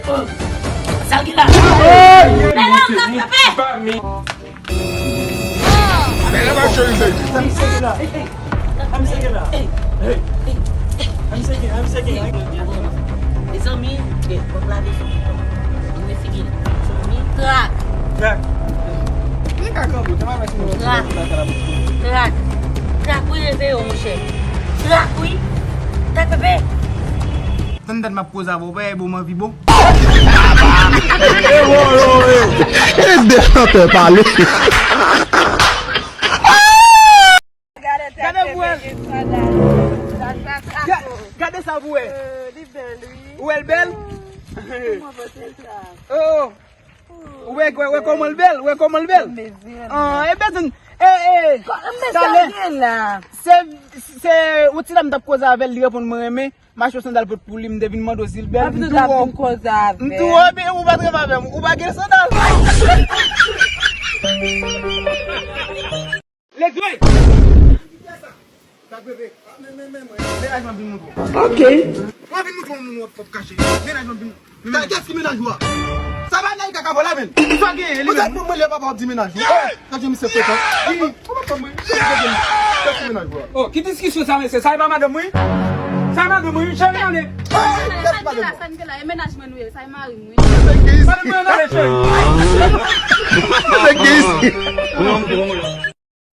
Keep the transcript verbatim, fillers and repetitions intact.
Sa l gen la? Men non, non, frape! Bèlè pa cheri, baby. Sa misye gen la? Ey, ey. Sa misye gen la? Ey, ey. Sa misye gen, sa misye gen. Mezanmi, eh, kòk la vin figi. Vin figi. Mezanmi, trak. Trak. Mwen ka kanpe, te mwen mèsi mwen. Trak. Trak. Trak, wi, reveye w, monchè. Trak, wi. Trak, pepe. Tann dat m ap koze avè w, pa e bon m anvi bon. E de chantè pale. Gade pou wè. Ga- Gade sa pou wè. Li bèl, wi. Ou wè l bèl? Oh. Ou wè, wè, wè kòman l bèl? Wè kòman l bèl? Ah, e bezwen, e, e, talè. Se, se, yon ti dam t ap koze avè l, li reponn mwen renmen. M achte yon sandal pou, pou li, m te vin mande w si l bèl. M tou wè w. M tou wè w, epi ou pa t renmen avè m. Ou pa gen sandal. Legrand! Mennaj mwen vin montre w. Ok. Mwen vin montre w moun w ap kache. Mennaj mwen vin. Kès ki mennaj ou a? Sa pa nèg kaka vòlè, men. Ou pa genyen li menm. Mwen lè papa w ap di mennaj ou. Kèt misye frekan. Ou pa konn mwen. Kès ki mennaj ou a? Oh, ki diskisyon sa, mesye? Sa e pa madanm mwen? Sa e madanm mwen, cheri, ale. Sa n gen la, sa n gen la, e mennaj mwen nou ye, sa e mari mwen. Madanm mwen, ale, cheri.